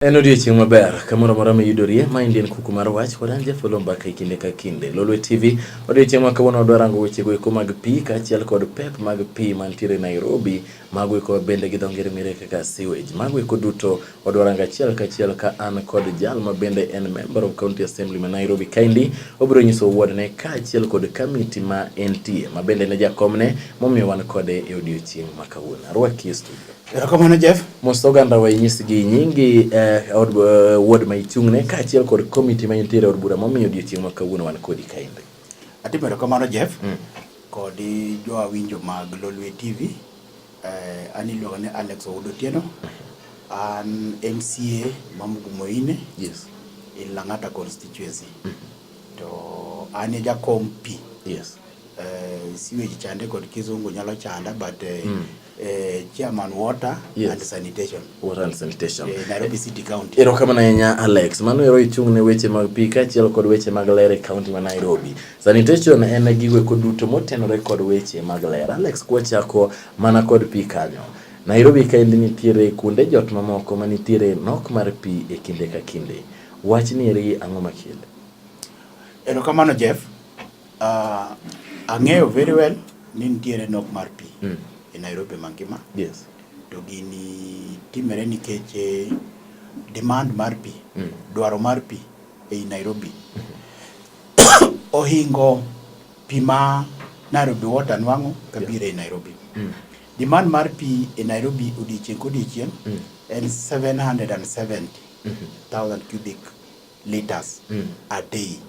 En odiechieng' maber kamoro amora miyudorie, maendi en kuku mar wach kod an Jeff Oloo Mbaka e kinde ka kinde. Lolwe TV, odiechieng' ma kawuono wadwa rango wechego eko mag pi kaachiel kod pep mag pi mantiere Nairobi, mago eko bende gi dho ngere mire kaka sewage. Mago eko duto wadwa rango achiel kachiel ka an kod jal ma bende en member of County Assembly ma Nairobi kaendi, obiro nyiso wuodne kaachiel kod kamiti ma entie ma bende ne jakomne momiyo wan kode e odiechieng' ma kawuono. Arwaki e studio. Erokamano Jeff. Mos oganda wa inyisgi nyingi od ward ma ichung'ne kaachiel kod komiti ma intiere e od bura momiyo odiechieng' ma kawuono wan kodi kaendi. Atimo erokamano Jeff. Kod jowinjo mag Lolwe TV. An iluonga ni Alex Oudo Otieno. An MCA ma Mugumoine. In Lang'ata constituency. To an e jakom pi. Sewage chande kod kizungu nyalo chanda but chairman water and sanitation. Water and sanitation. Nairobi City County. Erokamano ahinya Alex. Mano ero ichung' ne weche mag pi kaachiel kod weche mag ler e county ma Nairobi. Sanitation en gigo eko duto motenore kod weche mag ler. Alex, kwachako mana kod pi kanyo. Nairobi kaendi nitiere kuonde jot mamoko ma nitiere nok mar pi e kinde ka kinde. Wachni eri ang'o makele? Erokamano Jeff. Ang'eyo very well ni nitiere nok mar pi e Nairobi mangima. To gini timore nikech demand mar pi, dwaro mar pi ei Nairobi ohingo pi ma Nairobi Water nwang'o kabiro ei Nairobi. Demand mar pi e Nairobi odiochieng' kodiochieng' en 770,000 cubic liters a day.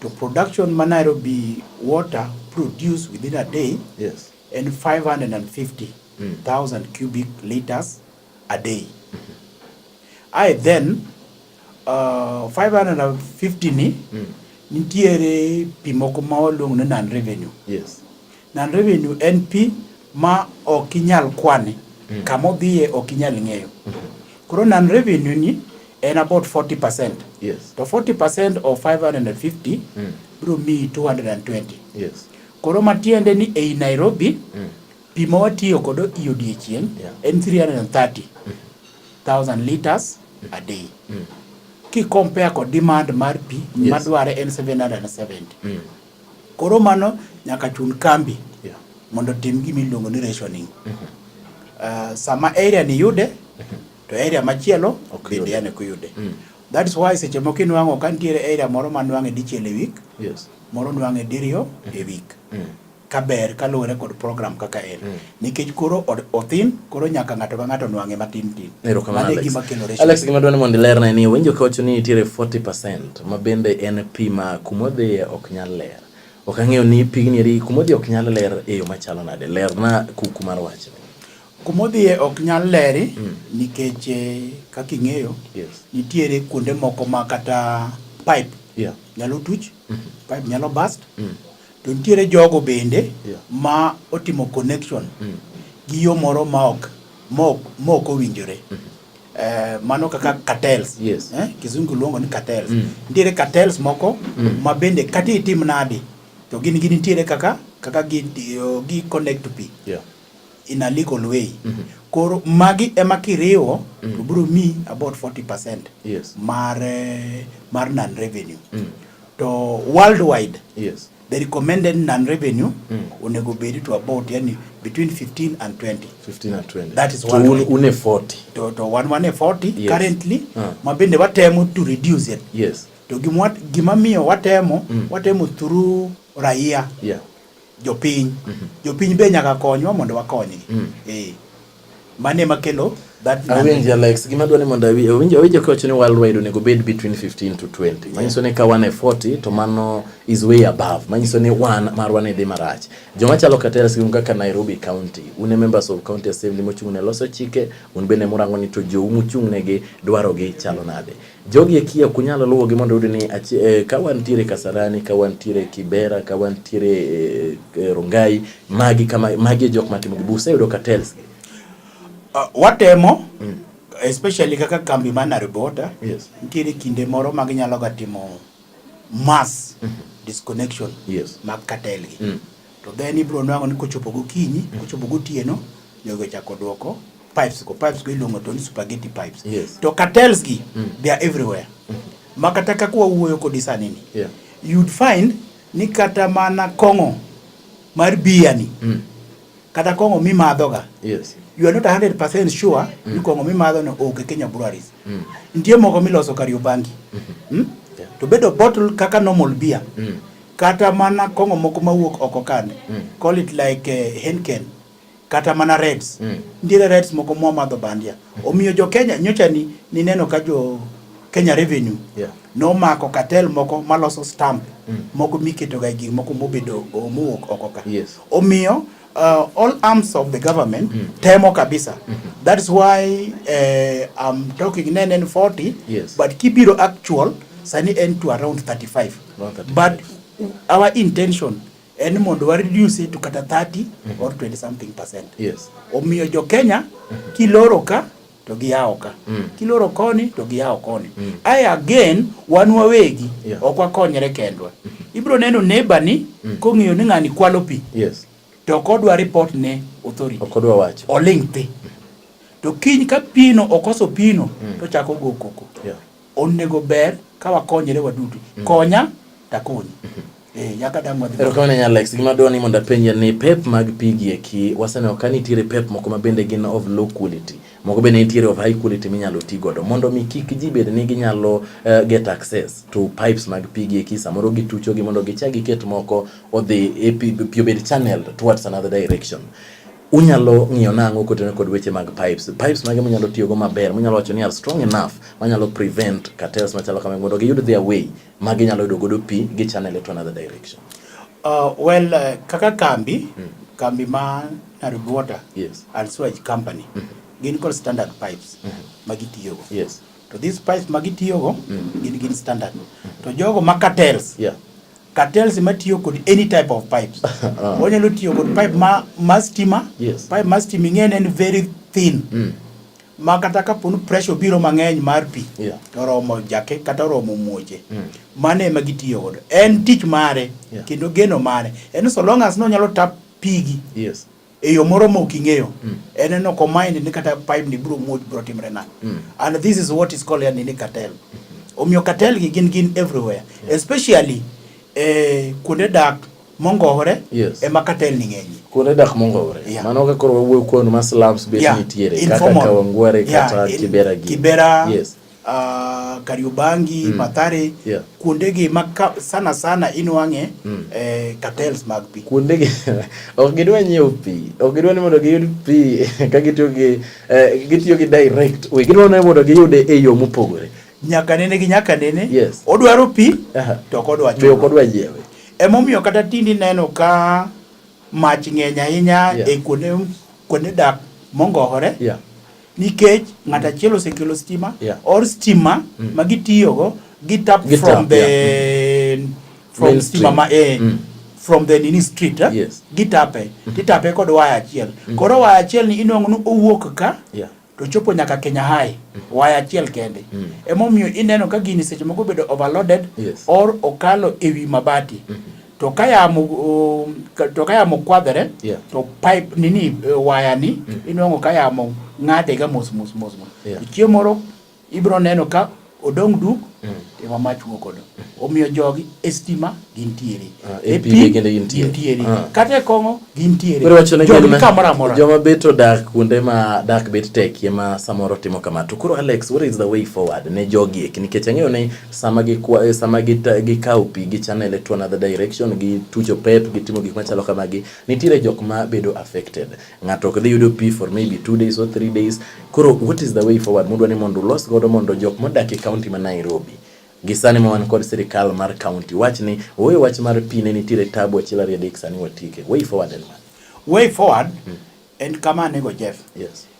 To production ma Nairobi Water produce within a day en 550,000 cubic liters a day. Ae then 550 ni nitiere pi moko ma waluongo ni non revenue. Non revenue en pi ma ok inyal kwani, kama odhiye ok inyal ng'eyo. Koro non revenue ni en about 40%. To 40% of 550 biro miyi 220. Koro matiende ni ei Nairobi pi ma watiyo godo i odiechieng' en 330,000 liters a day. Ki compare kod demand mar pi madware en 770. Koro mano nyaka chun kambi mondo otim gima iluongo ni rationing. Sama area ni yude to area machielo bende yani ok yude. That is why seche moko inwang'o ka nitiere area moro ma nwang'e dichiel e week, moro nwang'e diriyo e week. Kaber kaluwore kod program kaka en. Nikech koro othin, koro nyaka ng'ato ka ng'ato nwang'e matin tin. Erokamano Mano e Alex. gima kelo rationing. Alex, gima dwani mondo ilerna ni winjo kawacho ni nitiere 40% ma bende en pi ma kumodhiye ok nyal ler. Ok ang'eyo ni pigni eri kumodhiye ok nyal ler e yo machalo nade. Lerna kuku mar wachni. Kumodhiye ok nyal leri nikech kaka ing'eyo nitiere kuonde moko ma kata pipe nyalo tuch, pipe nyalo burst. To nitiere jogo bende ma otimo connection gi yo moro ma ok ma ok owinjore. Mano kaka cartels. Kizungu luongo ni cartels. Nitiere cartels moko ma bende kata itim nadi to gin nitiere kaka gi connect to pi. In a legal way. Koro magi ema kiriwo to biro miyi about 40% mar non revenue. To worldwide the recommended non revenue onego bedi to about yani between 15 and 20. 15 and 20. That is To un, worldwide. un e 40. To wan e 40 currently ma bende watemo to reduce it. To gima miyo watemo, watemo through raia. Jopiny. Jopiny be nyaka konywa mondo wakonygi. Mano ema kelo that Awinjo Alex, gima dwani mondo awinjo kawacho ni worldwide onego bed between 15 to 20. Manyiso ni ka wan e 40 to mano is way above. Manyiso ni wan marwa ne dhi marach. Joma chalo cartels gin kaka Nairobi County. Un e members of County Assembly mochung' ne loso chike, un bende murango ni to jou muchung' negi dwaro gi chalo nade. Jogi eki ok unyal luwogi mondo uyud ni ka wantiere Kasarani, ka wantiere Kibera, ka wantiere Rongai, magi kama magi e jok matimo gi useyudo cartels gi. Watemo especially kaka kambi mar Nairobi Water. Nitiere kinde moro ma ginyalo ga timo mass disconnection mag cartel gi. To then ibiro nwang'o ni kochopo gokinyi, kochopo gotieno, jogi ochako duoko pipes go pipes go iluongo to ni spaghetti pipes Yes. to cartels gi they are everywhere ma kata kaka wawuoyo kodi sani ni you'd find ni kata mana kong'o mar bia ni kata kong'o mimadhoga you are not 100% sure ni kong'o mimadho no owuok e Kenya Breweries. Nitie moko miloso Kariobangi. Mm? To bedo bottle kaka normal beer. Kata mana kong'o moko mawuok oko kande. Call it like Heineken. Kata mana Reds. Nitiere Reds moko mwamadho bandia. Omiyo jo Kenya nyocha ni nineno ka jo Kenya Revenue nomako cartel moko maloso stamp moko miketoga e gik moko mobedo mowuok oko ka. Omiyo all arms of the government temo kabisa. That's why I'm talking ne en 40 but kibiro actual sani en to around 35. Around 35. But our intention en mondo wa reduce it to kata 30 or 20 something percent. Omiyo jo Kenya kiloro ka to giyawo ka. Kiloro koni to giyawo koni. Ae again wan wawegi ok wakonyre kendwa. Ibiro neno neighbor ni kong'eyo ni ng'ani kwalo pi. To ok odwa report ne authority. Ok odwa wacho. Oling' thi. To kiny ka pino okoso pino to chako go koko. Onego ber ka wakonyre waduto. Konya takonyi. Yaka dang' wadhi. Erokamano ahinya Alex. Gima adwa ni mondo apenji ni pep mag pi gi eki waseneno ka nitiere pep moko ma bende gin of low quality. Moko bende nitiere of high quality minyalo ti godo mondo mi kik ji bed ni ginyalo get access to pipes mag pi gi eki samoro gitucho gi mondo gichak giket moko odhi e pi, pi obed channeled towards another direction. Unyalo ng'iyo nang'o kotenore kod weche mag pipes? Pipes mage munyalo tiyogo maber, munyalo wacho ni are strong enough manyalo prevent cartels machalo kama mondo giyud their way ma ginyalo yudo godo pi gi channel it to another direction. Well, kaka kambi, kambi ma Nairobi Water and Sewage Company, gin kod standard pipes ma gitiyogo. To these pipes ma gitiyogo, gin standard. To jogo ma cartels, cartels matiyo kod any type of pipes. Onyalo tiyo kod pipe ma stima, pipe ma stima ing'e ni en very thin. Ma kata kapo ni pressure biro mang'eny mar pi, to oromo jake kata oromo muoche. Mano ema gitiyo godo. En tich mare, kendo geno mare. En so long as nonyalo tap pigi e yo moro ma ok ing'eyo, en no ok mind ni kata pipe ni biro muoch biro timre nade. And this is what is called yani ni cartel. Omiyo cartel gi gin everywhere, especially kuonde dak mongowore ema cartel ni ng'enye. Kuonde dak mongowore. Mano ka koro wawuoyo kuond ma slums bet nitiere, kaka Kawangware kata Kibera gi. Kibera, Kariobangi, Mathare, kuonde gi ma sana sana inwang'e cartels mag pi. Kuonde gi ok gidwa nyiewo pi, ok gidwa ni mondo giyud pi ka gitiyo gi gitiyo gi direct way, gidwa ni mondo giyude e yo mopogore. Nyaka nene gi nyaka nene, odwaro pi to ok odwa Be ok odwa nyiewe. Emomiyo kata tinde ineno ka mach ng'eny ahinya e kuonde dak mongowore. Nikech ng'at achiel osekelo stima, or stima ma gitiyogo, gitap Gitap, from the from Main stima stream. ma, from the nini street, Gitape, titape kod waya achiel. Koro waya achiel ni inwang'o ni owuok ka, to chopo nyaka Kenya High, waya achiel kende. Emomiyo ineno ka gini seche moko obedo overloaded, or okalo ewi mabati. To ka yamo kwadhore, to pipe nini, waya ni, inwang'o ka yamo ng'ade ga mos mos mos mos. Chieng' moro ibiro neno ka odong' duk, ema mach wuok godo. Omiyo jogi e stima gintiere. E E pi pi bende gintiere. gintiere. Kata e kong'o gintiere. Koro wacho ni Jogi gin ni kamoro amora. Joma bet odak kuonde ma dak bet tekie ma samoro timo kama. To koro Alex, what is the way forward ne jogi eki? Nikech ang'eyo ni sama sama gikawo pi, gi channel to another direction, gitucho pep, gitimo gik machalo kamagi, nitiere jok ma bedo affected. Ng'ato ok dhi yudo pi for maybe 2 days or 3 days. Koro what is the way forward mudwa ni mondo ulos godo mondo jok modak e county ma Nairobi gi sani ma wan kod sirikal mar county wach ni ooyo wach mar pi ne nitiere tabu achiel ariyo adek sani watike. Way forward en mane? Way forward en kama anego Jeff.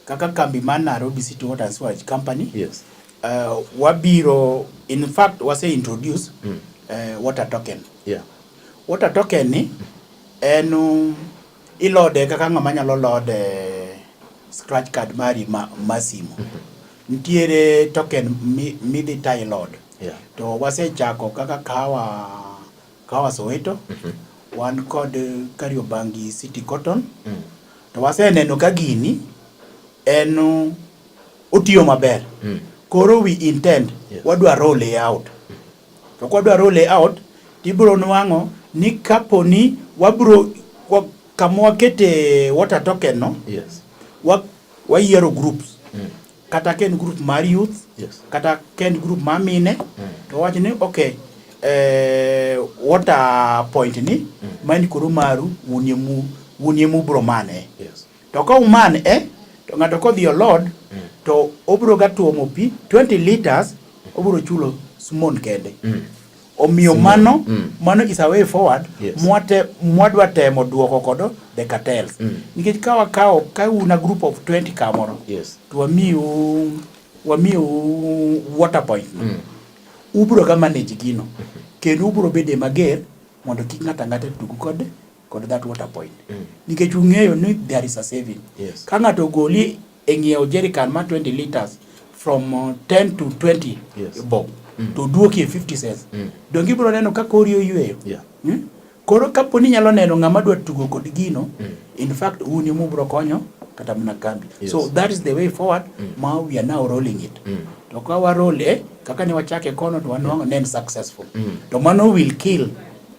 Kaka kambi mar Nairobi City Water and Sewerage Company, wabiro, in fact wase introduce water token. Water token ni en ilode kaka ng'ama nyalo lode scratch card mari ma simu. Nitiere token midhi ta ilod. To wasechako kaka Kahawa Soweto, wan kod Kariobangi City Cotton. To waseneno ka gini En otiyo maber. Koro we intend wadwa roll it out. To kwadwa roll it out, tibiro nwang'o ni kapo ni wabiro kama wakete water token no, wayiero groups. Kata ka en group mar youth, kata ka en group mar mine, to wach ni okay, water point ni mani koro maru wunie mu wunie mubro mane. To ka uman e, to ng'ato kodhi olod, to obiro ga tuomo pi 20 liters, obiro chulo smon kende. Omiyo mano mano is a way forward mwate mwadwa temo duoko kodo the cartels. Nikech ka wakawo ka un a group of 20 kamoro, to wamiu water point no, ubiro ga manage gino kendo ubiro bede mager mondo kik ng'ato ang'ata tug kod that water point, nikech ung'eyo ni there is a saving. Ka ng'ato ogoli e ng'iewo jerrycan mar 20 liters from 10 to 20 bob, to duoki e 50 cents, donge ibiro neno ka kori oyweyo? Yeah. Koro kapo ni inyalo neno ng'ama dwa tugo kod gino, in fact un ema ubiro konyo kata mana kambi. So that is the way forward ma we are now rolling it. To ka wa roll e kaka ne wachake kono, to wanwang'o ne en successful. To mano will kill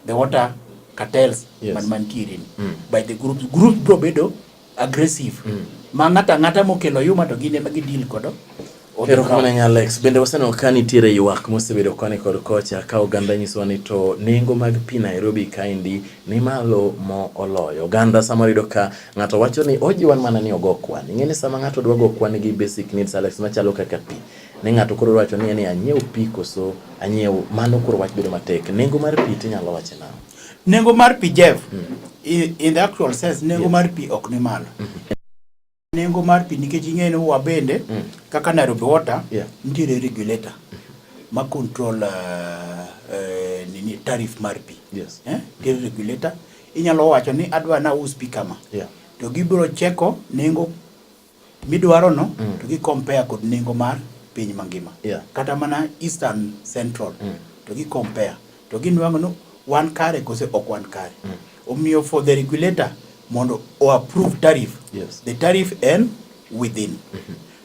the water cartels man mantiere ni by the groups. Groups biro bedo aggressive ma ng'ato ang'ata mokelo yuma to gin ema gideal kodo on the Erokamano ground. ahinya, Alex. Bende waseneno ka nitiere ywak mosebedo koni kod kocha ka oganda nyisowa ni to nengo mag pi Nairobi kaendi ni malo moloyo. Oganda samoro yudo ka ng'ato wacho ni ojiwan mana ni ogo kwan. Ing'e ni sama ng'ato dwa go kwan gi basic needs, Alex, machalo kaka pi. Ni ng'ato koro wacho ni en anyiew pi koso anyiew, mano koro wach bedo matek. Nengo mar pi tinyalo wache nang'o? Nengo mar pi, Jeff, in the actual sense, nengo mar pi ok ni malo. Nengo mar pi, nikech ing'eyo ni wabende kaka Nairobi Water nitiere regulator ma control nini, tariff mar pi. Eh? Nitiere regulator. Inyalo wacho ni adwa na us pi kama. To gibiro cheko nengo midwaro no to gi compare kod nengo mar piny mangima. Kata mana Eastern Central to gi compare to ginwang'o ni wan kare kose ok wan kare. Omiyo for the regulator mondo o approve tariff, the tariff en within.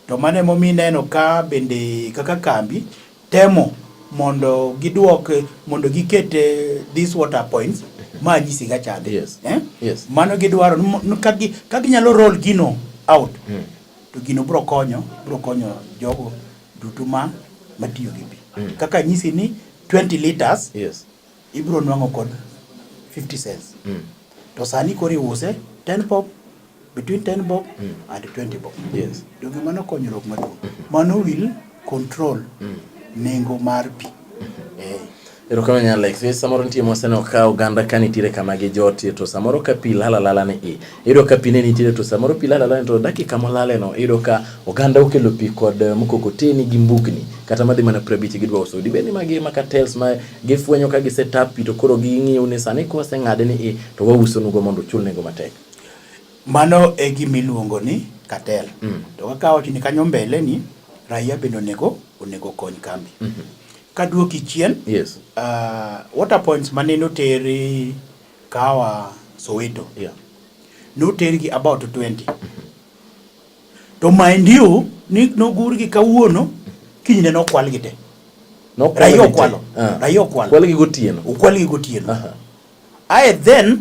To mano emomiyo ineno ka bende kaka kambi temo mondo giduok, mondo giket these water points ma anyisi ga chande. Eh? Mano gidwaro ni ka ginyalo roll gino out, to gino biro konyo jogo duto ma matiyo gi pi. Kaka anyisi ni 20 liters ibiro nwang'o kod 50 cents. To sani koro iuse 10 bob, between 10 bob and 20 bob. Donge mano konyruok maduong'? Mano will control nengo mar pi. Eh. Erokamano ahinya, Alex. Samoro nitie mwaseneno ka oganda ka nitiere kama gijotie, to samoro ka pi lal alala ni i. Iyudo ka pi ne nitiere, to samoro pi lal alala ni, to dakika molale no iyudo ka oganda okelo pi kod mkokoteni gi mbukni kata madhi mana 50 gidwa uso. Dibed ni magi ema cartels ma gifwenyo ka gise tap pi, to koro ging'iyo ni sani koseng'ade ni i to wauso nugo mondo uchul nengo matek. Mano e gima iluongo ni cartel. To kaka awacho ni kanyo mbele ni raia bende onego kony kambi. Kaduoki chien, water points mane noteri Kahawa Soweto, notergi about 20. To mind you, ni nogurgi kawuono, kinyne nokwalgi te. Nokwalgi Raia te. okwalo. Raia okwalo. Kwalgi gotieno. Okwalgi gotieno. Ae then,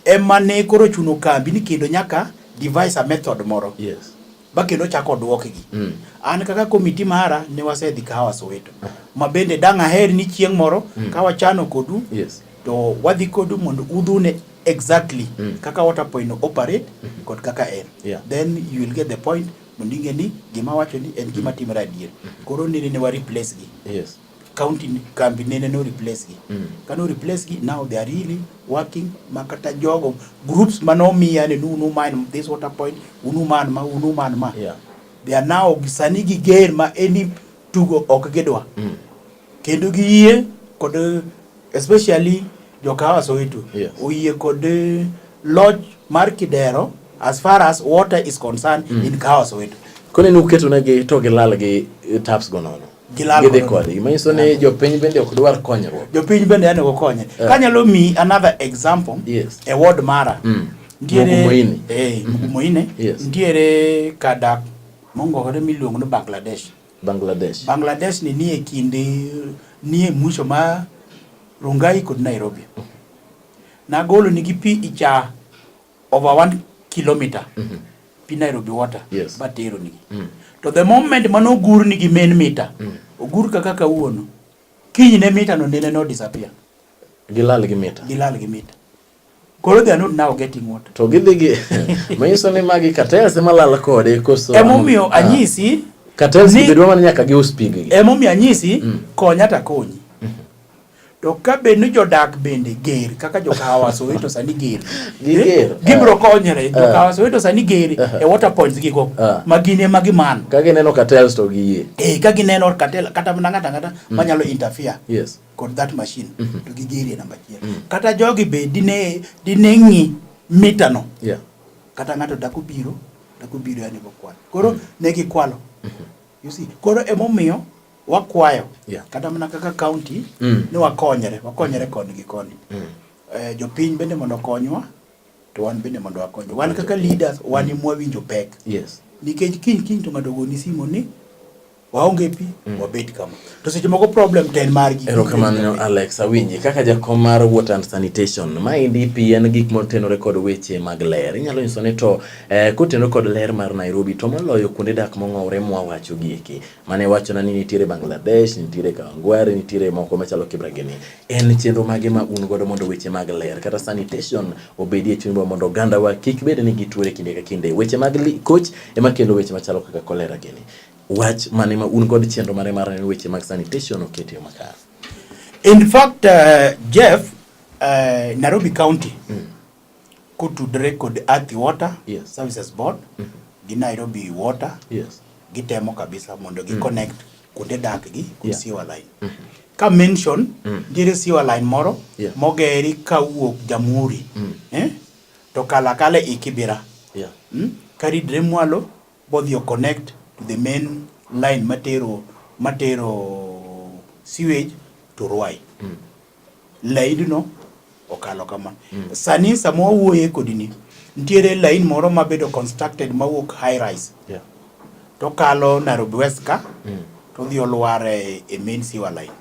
ema ne koro chuno kambi ni kendo nyaka devise a method moro. Ba kendo chako duokgi. An kaka komiti mara ne wasedhi Kahawa Soweto. Ma bende dang' aher ni chieng' moro ka wachano kodu, to wadhi kodu mondo udhune exactly kaka water point no operate kod kaka en. Then you will get the point mondo ing'e ni gima wacho ni en gima timore adier. Koro nene ne wa replace gi. County kambi nene no replace gi. Ka no replace gi, now they are really working, ma kata jogo groups manomiya ni unu man this water point, unu man ma, unu man ma. They are now sani giger ma any tugo ok gidwa. Kendo giyie kod, especially Jokahawa Soweto, oyie kod loch mar Kidero as far as water is concerned in Kahawa Soweto. Koro ne uketo negi to gilal gi taps go nono. Gilal Gidhi godo. kodgi. Manyiso ni jopiny bende ok dwar konyruok. Jopiny bende onego konye. Kanyalo miyi another example, e ward mara, Ntiere Mugumoini. Eh, Mugumoini. Yes. Ntiere kadak mongogore miluongo ni Bangladesh. Bangladesh. Bangladesh ni nie kind nie mwisho ma Rongai kod Nairobi. Nagolo nigi pi icha over 1 kilometer. Pi Nairobi water. Yes. Batero nigi. To the moment manogur nigi main meter. Ogur kaka kawuono. Kinyne meter no nene no disappear. Gilal gi mita. Gilal gi meter. Koro they are not now getting water. To gidhi gi manyiso ni magi cartels ema lal kode koso Emomiyo Ah. anyisi Cartels ni- gi bedwa mana nyaka gius piggi. Emomiyo anyisi konya takonyi. To ka bed ni jodak bende ger kaka jokahawa Soweto sani ger. Giger. Eh, Gibiro konyore. Jokahawa Soweto sani ger e water points gigo Ah. ma gin ema giman. Ka gineno cartels to giyie. Eh, ka gineno cartel kata mana ng'ato ang'ata manyalo interfere Yes. kod that machine to gigerie namba achiel. Kata jogi be dine dine ng'i mita no. Yeah. Kata ng'ato dak obiro dak obiro yani bokwalo. Koro ne gikwalo. You see, koro emomiyo wakwayo Yeah. kata mana kaka county ni wakonyre wakonyre koni gi koni. Eh, jopiny bende mondo okonywa to wan bende mondo wakonyre. Wan kaka leaders wan ema wawinjo pek. Yes. Nikech kiny kiny to ng'ato ogoni simu ni waonge pi wabed kama. To seche moko problem to en margi. Erokamano Alex Awinji kaka jakom mar Water and Sanitation. Maendi pi en gik motenore kod weche mag ler. Inyalo nyiso ni to kotenore kod ler mar Nairobi to moloyo kuonde dak mong'owre mwawacho gieki. Mane wachona ni nitiere Bangladesh, nitiere Kawangware, nitiere moko machalo Kibra gini. En chenro mage ma un godo mondo weche mag ler kata sanitation obedie e chunywa mondo ogandawa kik bed ni gituore kinde ka kinde. Weche mag koch ema kelo weche machalo kaka cholera gini. Wach mane ma un kod chenro mare mar neno weche mag sanitation oketi makare? In fact, Jeff, Nairobi County kotudre kod Athi Water Services Board gi Nairobi Water gitemo kabisa mondo gi connect kuonde dak gi kod sewer line. Ka mention nitiere sewer line moro mogeri kawuok Jamhuri to kalo akala e Kibera karidre mwalo bodhi o connect to the main line matero matero sewage to Ruai. Laindno okalo kama. Sani sama wawuoye kodi ni, nitiere line moro mabedo constructed mawuok high rise. To kalo Nairobi West ka, to odhi olwar e main sewer line.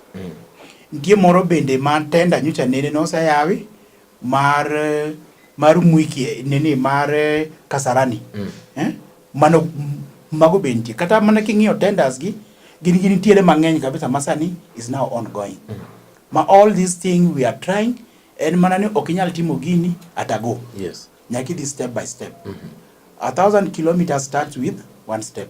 Nitie moro bende ma tender nyocha nene noseyawi mar mar Mwiki nini mar Kasarani. Mano mago be nitie. Kata mana king'iyo tenders gi, gin gi nitiere mang'eny kabisa ma sani is now ongoing. Ma all these thing we are trying en mana ni ok inyal timo gini at a go. Nyaka idhi step by step. 1,000 kilometers starts with one step.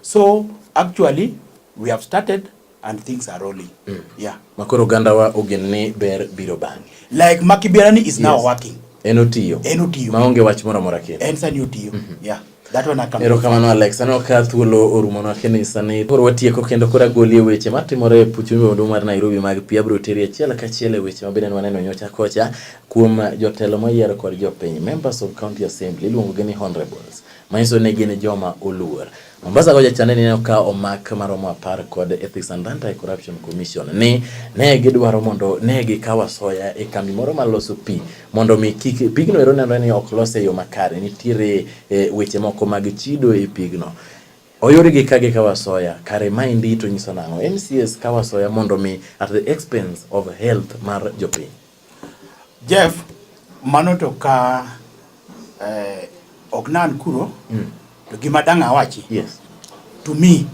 So actually we have started and things are rolling. Yeah. Makoro ogandawa ogen ni ber biro bang'e. Like Makibera ni is now working. En otiyo. En otiyo. Maonge wach moro amora kendo. En sani otiyo. Yeah. That one I can. Erokamano Alex, aneno ka thuolo orumonwa kendo nyisa ni koro watieko kendo koro agolie weche matimore e puch maduong' mar Nairobi mag pi. Abiro teri achiel kachiel e weche mabende nwaneno nyocha kocha kuom jotelo moyier kod jopiny. Members of County Assembly iluongo gi ni honorables, manyiso ni gin joma oluor. Mombasa kocha chande nineno ka omak maromo 10 kod Ethics and Anti-Corruption Commission ni ne gidwaro mondo ne gikaw asoya e kambi moro mar loso pi mondo mi kik pigno ero nenore ni ok lose e yo makare, nitiere weche moko mag chido e pigno. Oyudgi ka gikawo asoya, kare maendi to nyiso nang'o? MCAs kawo asoya mondo mi at the expense of health mar jopiny. Jeff, mano to ka ok nan kuro, to gima dang' awachi. To me,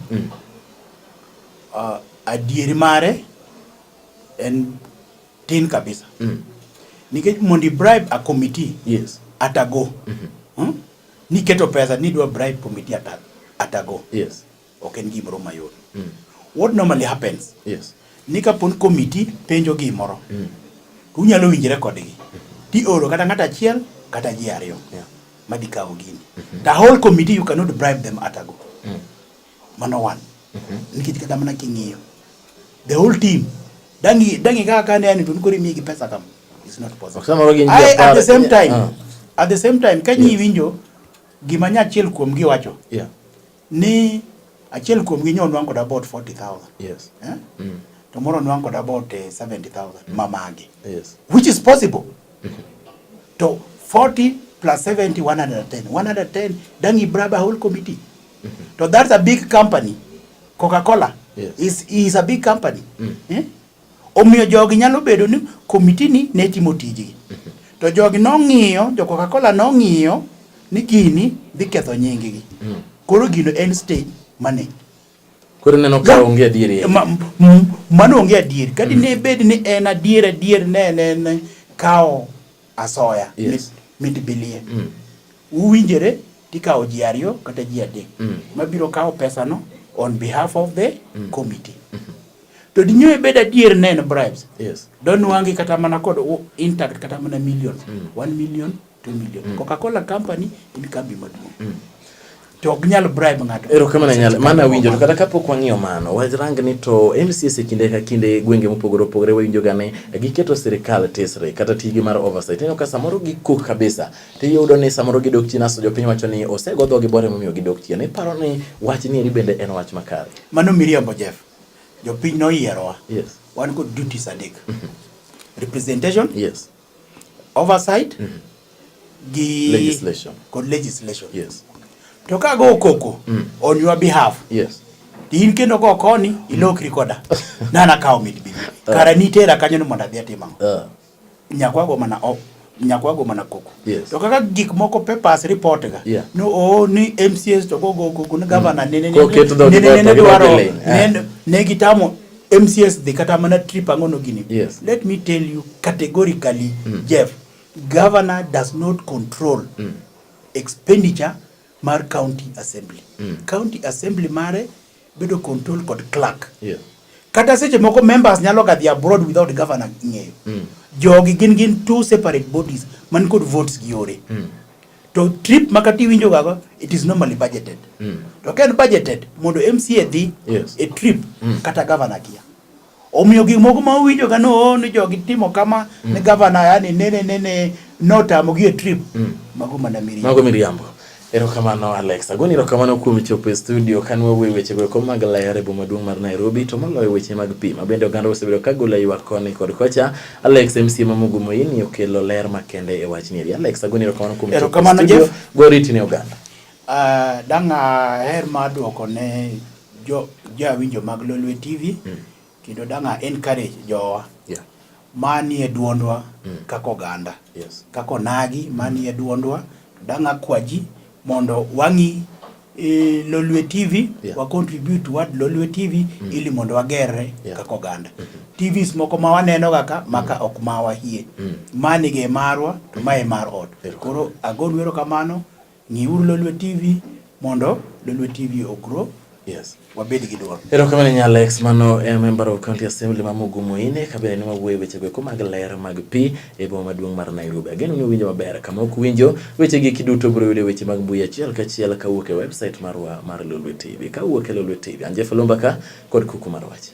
adieri mare en tin kabisa. Nikech mondo i bribe a committee at a go. Niketo pesa ni idwa bribe committee at a go. Ok en gimoro mayot. What normally happens? Ni kapon committee penjo gimoro, to unyalo winjre kodgi. Tioro kata ng'ato achiel kata ji ariyo madhi kawo gini. The whole committee you cannot bribe them at a go. Mano one. Nikech kata mana king'iyo the whole team dangi dangi kaka kane yani to koro imiyi gi pesa kama. It's not possible. Samoro gin ji Ae, at the apar- same time, at the same time ka nyi winjo gima nya achiel kuom gi wacho ni achiel kuom gi nyo nwang' kod about 40,000. To moro nwang' kod about 70,000 mamagi. Which is possible. To 40 Plus 70, 110. 110, dang' i bribe a whole committee. To that's a big company. Coca-Cola is a big company. Eh? Omiyo jogi nyalo bedo ni committee ni ne timo tijgi. To jogi nong'iyo, jo Coca-Cola nong'iyo ni gini dhi ketho nying-gi. Koro gino en stage mane? Koro ineno ka onge adieri. Mano onge adieri. Ka dine bed ni en adier adier ne en en kawo asoya mit bilie. Uwinjore tikawo ji ariyo kata ji adek mabiro kawo pesano on behalf of the committee. To dinyo bed adier ne en bribes. Donwangi kata mana kod intact kata mana millions. 1 million, 2 million. Coca-Cola company en kambi maduong'. To ok nyal bribe ng'ato. Erokamano nyal mano awinjo to kata kapok wang'iyo mano warang ni to MCAs e kinde ka kinde gwenge mopogore opogore wawinjo ga ni giketo sirikal tesre kata tijgi mar oversight. Ineno ka samoro gikok kabisa tiyudo ni samoro gidok chien asto jopiny wacho ni osego dhogi bore momiyo gidok chien. Iparo ni wach ni eri bende en wach makare? Mano miriambo Jeff. Jopiny noyierowa. Wan kod duties adek. Representation. Oversight. Gi legislation. Kod legislation. To ka go koko on your behalf. To in kendo go koni ilokri koda. Nana kawo mit bi. Kara nitera kanyo ni mondo adhi atim ang'o. Nyakwago mana o nyakwago mana koko. To kaka gik moko papers report ga. No oh ni MCAs to go go koko ni governor ne ne ne ne dwaro ne ne gitamo MCAs dhi kata mana trip ang'o no gini. Let me tell you categorically Jeff, governor does not control expenditure mar county assembly. County assembly mare bedo control kod clerk. Kata seche moko members nyalo ga dhi abroad without governor ng'eyo. Jogi gin two separate bodies man kod votes gi yore. To trip ma kata iwinjo gago, it is normally budgeted. To ka en budgeted, mondo MCA dhi e trip kata governor kia. Omiyo gik moko ma uwinjo ga no oh, ni jogi timo kama ni governor yani nene nene notamogi e trip. Mago mana miriambo. Mago miriambo. Erokamano Alex. Agoni erokamano kuom chopo e studio kane wawuoyo weche go eko mag ler e boma maduong' mar Nairobi to moloyo weche mag pi ma bende oganda osebedo ka golo ywak koni kod kocha. Alex MCA ma Mugumo Muini okelo ler makende e wachni eri. Alex agoni erokamano kuom chopo e Erokamano studio. Jeff. Go riti ne oganda. Dang' aher mar duoko ne jo jawinjo mag Lolwe TV kendo dang' a encourage jowa manie duondwa kaka oganda. Kaka onagi manie duondwa dang' akwa ji mondo wang'i Lolwe TV wa contribute toward Lolwe TV ili mondo wagerre kaka oganda. TVs moko ma waneno ga ka maka ok mawa hie. Mani ge marwa to mae mar ot. Koro agonu erokamano. Ng'iuru Lolwe TV mondo Lolwe TV ogro. Wabed gi duol. Erokamano ne Alex, mano en member of County Assembly ma Mugumo Muine, ka bende ne wawuoyo e weche go eko mag ler mag pi e boma maduong' mar Nairobi. Ageno ni uwinjo maber. Kama ok uwinjo, weche gi duto biro yudo e weche mag mbui achiel kachiel kawuok e website marwa mar Lolwe TV. Kawuok e Lolwe TV, an Jeff Olumba ka kod kuku mar wach.